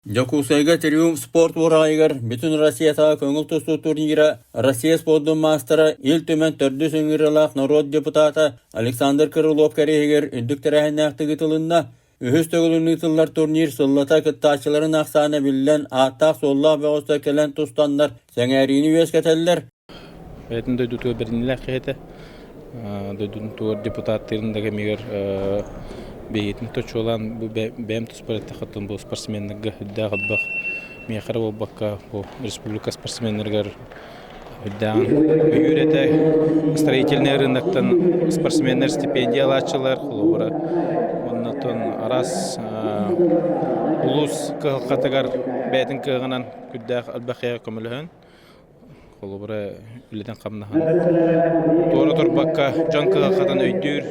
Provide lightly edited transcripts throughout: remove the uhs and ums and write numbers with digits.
Дьокуускайга Триумф спорт уораҕайыгар Бүтүн Россиятааҕы көҥүл тустуу турнира Россия спордун маастара, Ил Түмэн төрдүс ыҥырыылаах норуот депутата Александр Крылов кэриэһигэр үрдүк тэрээһиннээхтик ыытылынна. Үһүс төгүлүн ыытыллар турнир сыллата кыттааччыларын ахсаана биллэн, ааттаах-суоллаах бөҕөстөр кэлэн тустаннар сэҥээриини үөскэтэллэр. Бэйэтин дойдутугар бэриниилээх киһи этэ. Дойдутун тугар депутаттыырын да кэмигэр бэйэтин точуолаан бу бэйэм туспар эттэххэ бу спортсменнарга үрдээх элбэх миэхэ эрэ буолбакка бу республика спортсменнарыгар үрдээх өйүүр этэ. Строительнай рыноктан спортсменнар стипендия ылааччылар холобура оннотон араас улуус кыһалҕатыгар бэйэтин кыаҕынан күрдээх элбэх көмөлөһөн Холобура, үлэтин-хамнаһын туора турбакка дьон кыһалҕатын өйдүүр,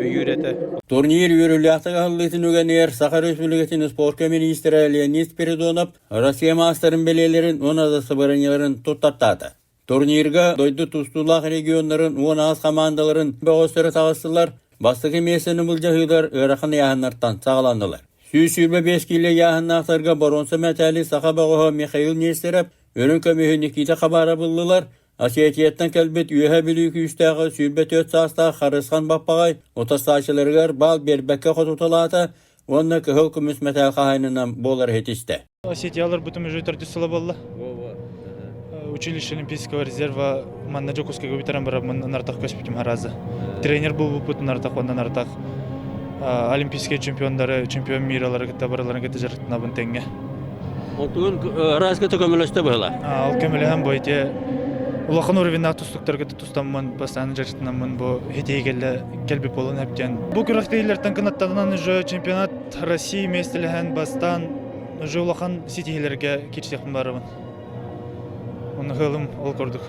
өйүүр этэ. Турнир үөрүүлээхтик аһыллыытын үгэнигэр Саха Өрөспүүбүлүкэтин спорка миниистирэ Леонид Спиридонов Россия маастарын бэлиэлэрин уонна дастабырыанньаларын туттартаата. Турнирга дойду тустуулаах регионнарын 10 хамаандаларын бөҕөстөрө таҕыстылар, бастакы миэстэни былдьаһыылар ыарахан ыйааһыннартан саҕаланнылар. 125 киилэ ыйааһыннаахтарга боруонса мэтээли саха бөҕөһө Михаил Нестеров Үрүҥ көмүһү Никита Хабаров ыллылар. Осетияттан кэлбит Үөһээ Бүлүү күүстээҕэ 24 саастаах Харысхан Баппаҕай утарсааччыларыгар баал биэрбэккэ хотуталаата уонна кыһыл көмүс мэтээл хаһаайынынан буолар иһитистэ. Осетиялар бутум уже төрдүс сыла буолла. Училище Олимпийского резерва манна Дьокуускайга бүтэрэн бараммын ынартах көспүтүм харазы. Тренер буолбуппут ынартах уонна ынартах олимпийскай чемпиондары, чемпион миралары кытта барыларын кытта дьарыктанабын тэҥҥэ. Онтугун ырааска көмөлөстө быһыла. Ол көмөлөһөн бу ити улахан уровеннаах тустуктарга тустаммын, постоянно дьарыктанаммын бу хитии кэллэ кэлбит буолан эптен. Бу күрэхтэһиилэртэн кынаттанан уже чемпионат России миэстэлэһэн бастаан уже улахан ситиһиилэргэ киирсиэхпин барабын. Онно ыалым ол курдук.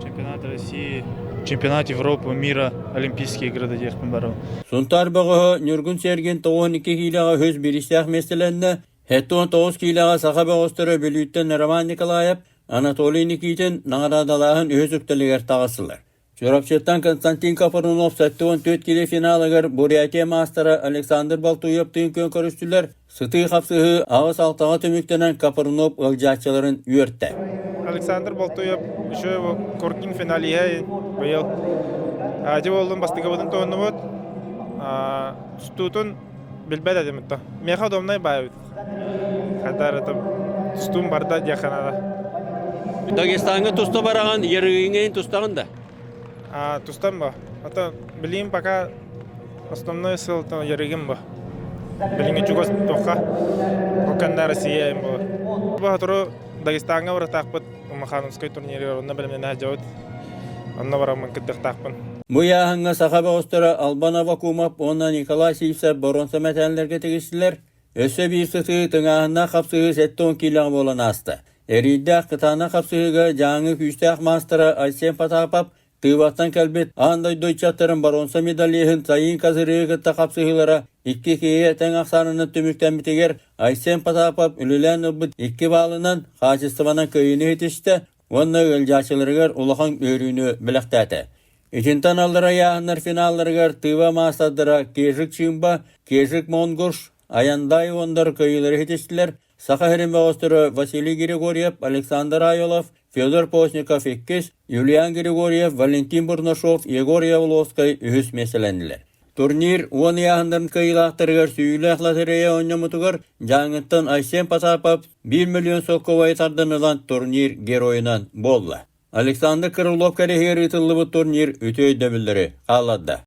Чемпионат России, чемпионат Европы, мира, Олимпийские игры диэхпин барабын. Сунтаар бөҕөһө Ньургун Сергин 92 киилэҕэ үһүс бириистээх миэстэлэннэ. 79 киилэҕэ саха бөҕөстөрө Бүлүүттэн Роман Николаев, Анатолий Никитин наҕараадалааһын үһүс үктэлигэр таҕыстылар. Чурапчыттан Константин Капрунов 74 киилэ финалыгар Бурятия маастара Александр Балтуевтыын күөн көрүстүлэр. Сытыы хапсыһыы аҕыс алтаҕа түмүктэнэн Капрунов ыалдьааччыларын үөртэ. Александр Балтуев еще Коркин финалиһа быйыл Ати буоллун бастакыбытын туһуннубут. Тустуутун билбэт этим то. Миэхэ удобнай баайбыт. Хайдар это тустуум барда диэххэ наада. Дагестаҥҥа туста бараҕын, Ярыгиҥҥа тустаҕын да? Тустан ба. Ата билиим пока основной сыл Ярыгин ба. Билиҥҥи чугас туохха Коканда Россия им бу. Бу сотору Дагестаҥҥа барытаахпыт Махановскай турнирыгар онно бэлэмнэнэ сылдьабыт. Онно бараммын кыттыахтаахпын. Бу ыйааһыҥҥа саха бөҕөстөрө Албан Аввакумов уонна Николай Сивцев боруонса мэтээллэргэ тигистилэр. Өссө биир сытыы тыҥааһыннаах хапсыһыы 70 киилэҕэ буолан ааста. Эриирдээх кытаанах хапсыһыыга Дьааҥы күүстээх маастара Айсен Потапов Тыыбаттан кэлбит аан дойду ыччаттарын боруонса медалиһын Сайын Козыревы кытта хапсыһыылара икки киһи тэҥ ахсаанынан түмүктэммитигэр Айсен Потапов үлэлээн ылбыт икки баалынан хаачыстыбанан кыайыыны ситистэ уонна ыалдьааччыларыгар улахан үөрүүнү бэлэхтээтэ. Итинтэн аллара ыйааһыннар финалларыгар Тыва маастардара Кежик Чымба, Кежик Монгуш, Аяндай Ондар кыайыылары ситистилэр. Саха сирин бөҕөстөрө Василий Григорьев, Александр Айолов, Федор Постников иккис, Юлиан Григорьев, Валентин Бурнашов, Егор Явловскай үһүс миэстэлэннилэр. Турнир уон ыйааһыннарын кыайыылаахтарыгар сүүйүүлээх лотерея оонньоммутугар Дьааҥыттан Айсен Потапов 1 миллион солкуобайы тардан ылан турнир геройунан буолла. Александр Крылов кэриһигэр ыытыллыбыт турнир үтүө өйдөбүллэри хаалларда.